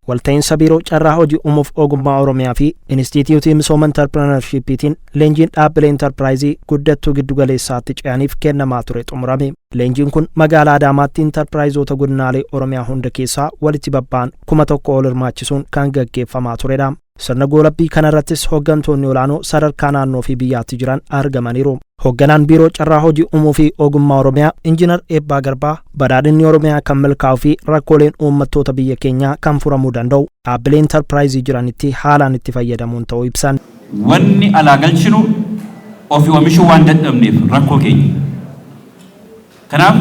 Walta'iinsa Biiroo Carraa Hojii Uumuuf Ogummaa Oromiyaa fi Inistiitiyuutii Misooma Intarpireenarshiippiitiin leenjiin dhaabbilee intarpiraayizii guddattuu giddugaleessaatti ce'aniif kennamaa ture xumurame. Leenjiin kun magaalaa Adaamaatti intarpiraayizoota godinaalee Oromiyaa hunda keessaa walitti babba'an 1000 ol hirmaachisuun kan gaggeeffamaa turedha. Sirna goolabbii kanarrattis hooggantoonni olaanoo sadarkaa naannoo fi biyyaatti jiran argamaniiru. Hoogganaan Biiroo Carraa Hojii Uumuu fi Ogummaa Oromiyaa Injiinar Eebbaa Garbaa badhaadhinni Oromiyaa kan milkaa'uu fi rakkooleen uummattoota biyya keenyaa kan furamuu danda'u dhaabbilee intarpiraayizii jiranitti haalaan itti fayyadamuun ta'uu ibsan. Wanni alaa galchinu ofii oomishuu waan dadhabneef rakkoo keenya. Kanaaf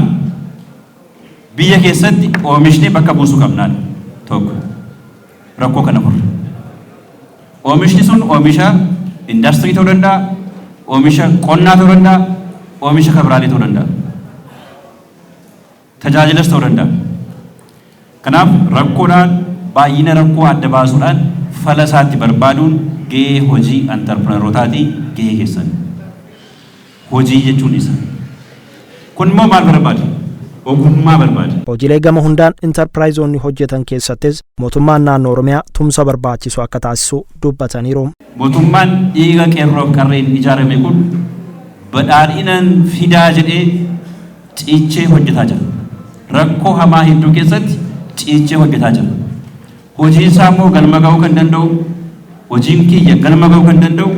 biyya keessatti oomishni bakka buusuu qabnaan tokko rakkoo kana furra. Oomishni sun oomisha indaastirii ta'uu danda'a, oomisha qonnaa ta'uu danda'a, oomisha kabiraalee ta'uu danda'a. Tajaajilas ta'uu danda'a. Kanaaf rakkoodhaan baay'ina rakkoo adda baasuudhaan fala isaatti barbaaduun gahee hojii antarpireenarootaati, gahee keessan. Hojii jechuun isa. Kun immoo maal barbaada? Ogummaa barbaada. Hojiilee gama hundaan intarpiraayizoonni hojjetan keessattis mootummaan naannoo Oromiyaa tumsa barbaachisu akka taasisu dubbataniiru. Mootummaan dhiiga qeerroof qarreen ijaarame kun badhaadhinan fidaa jedhee ciichee hojjetaa jira. Rakkoo hamaa hedduu keessatti ciichee hojjetaa jira. Hojiin isaa immoo galma ga'uu kan danda'u, hojiin kiyya galma ga'uu kan danda'u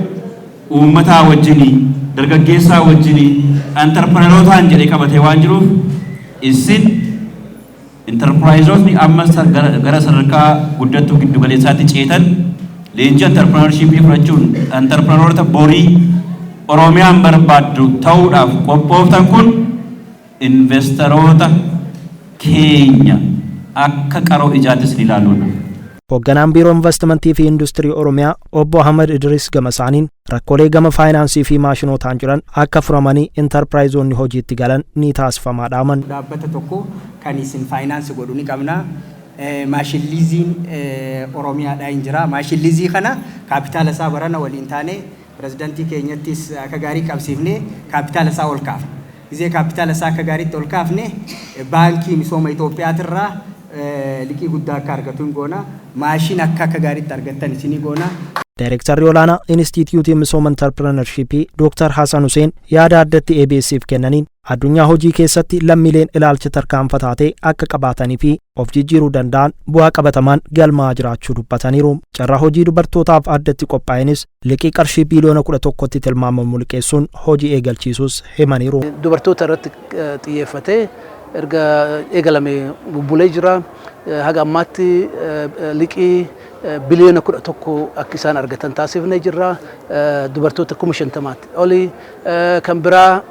uummataa wajjinii, dargaggeessaa wajjinii, antarpireenarootaan jedhee qabatee waan jiruuf isin intarpiraayizootni amma gara sadarkaa guddattuu giddugaleessaatti ceetan leenjii antarpireenarshiippii fudhachuun antarpireenaroota borii Oromiyaan barbaaddu ta'uudhaaf qophooftan kun investaroota keenya akka qaroo ijaattis ni ilaaluudha. Hoogganaan Biiroo Investimentii fi Industirii Oromiyaa Obbo Ahmad Idris gama isaaniin rakkoolee gama faayinaansii fi maashinootaan jiran akka furamanii intarpiraayizoonni hojiitti galan ni taasifamaa dhaaman. Dhaabbata tokko kan isin faayinaansi godhu ni qabna. Machine leaseiin Oromiyaadhaa hin jira. Machine leaseii kana kaapitaala isaa barana waliin taane pirezidantii keenyattis akka gaarii qabsiifnee kaapitaala isaa ol kaafna. Gizee kaapitaala isaa akka gaariitti ol kaafne baankii misooma Itoophiyaatirraa liqii guddaa akka argatu hin goona. Maashin akka gaariitti argattan isinii goona. Daayirektarri olaanaa Inistiitiyuutii Misooma Intarpireenarshiippii Dooktar Hasan Huseen yaada addatti ABS'if kennaniin addunyaa hojii keessatti lammiileen ilaalcha tarkaanfataa ta'e akka qabaatanii fi of jijjiiruu danda'an bu'aa qabatamaan galmaa jiraachuu dubbataniiru. Carraa hojii dubartootaaf addatti qophaa'enis liqii qarshii biiliyoona 11tti tilmaamamu liqeessuun hojii eegalchiisuus himaniiru. Dubartoota irratti xiyyeeffatee erga eegalame bubbulee jira. Haga ammaatti liqii biliyoona 11 akka isaan argatan taasifnee jirra. Dubartoota 50,000tti oli. Kan biraa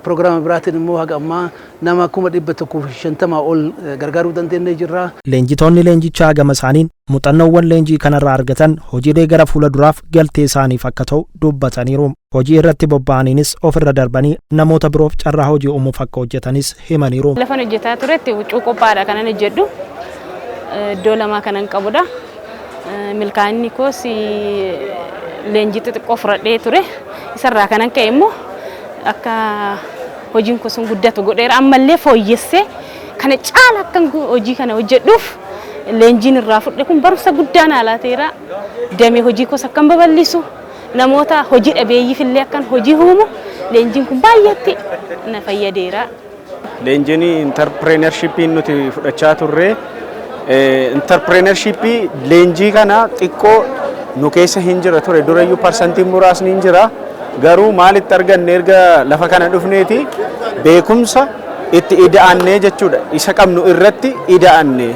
piroogiraama biraatiin immoo haga ammaa nama 150,000 ol gargaaruu dandeenyee jirra. Leenjitoonni leenjichaa gama isaaniin muuxannoowwan leenjii kanarraa argatan hojiilee gara fuula duraaf galtee isaaniif akka ta'u dubbataniiru. Hojii irratti bobba'aniinis ofirra darbanii namoota biroof carraa hojii uumuuf akka hojjetanis himaniiru. Lafan hojjetaa turetti huccuu qophaa'aadha kanan hojjedhu. Iddoo lamaa kanan qabudha. Milkaa'inni koos leenjii xixiqqoo fudhadhee ture. Isarraa kanan ka'e immoo akka hojiin koo sun guddatu godheera. Ammallee fooyyessee kana caala akkan hojii kana hojjedhuuf leenjiin irraa fudhe kun barumsa guddaa naa laateera. Damee hojii koos akkan babal'isu, namoota hojii dhabeeyyiif illee akkan hojii uumu leenjiin kun baay'eetti na fayyadeera. Leenjiin intarpireenarshiippiin nuti fudhachaa turre intarpireenarshiippii leenjii kana xiqqoo nu keessa hin jira ture, durayyuu parsantiin muraasni hin jira, garuu maalitti arganne erga lafa kana dhufneeti beekumsa itti ida'annee jechuudha, isa qabnu irratti ida'anne.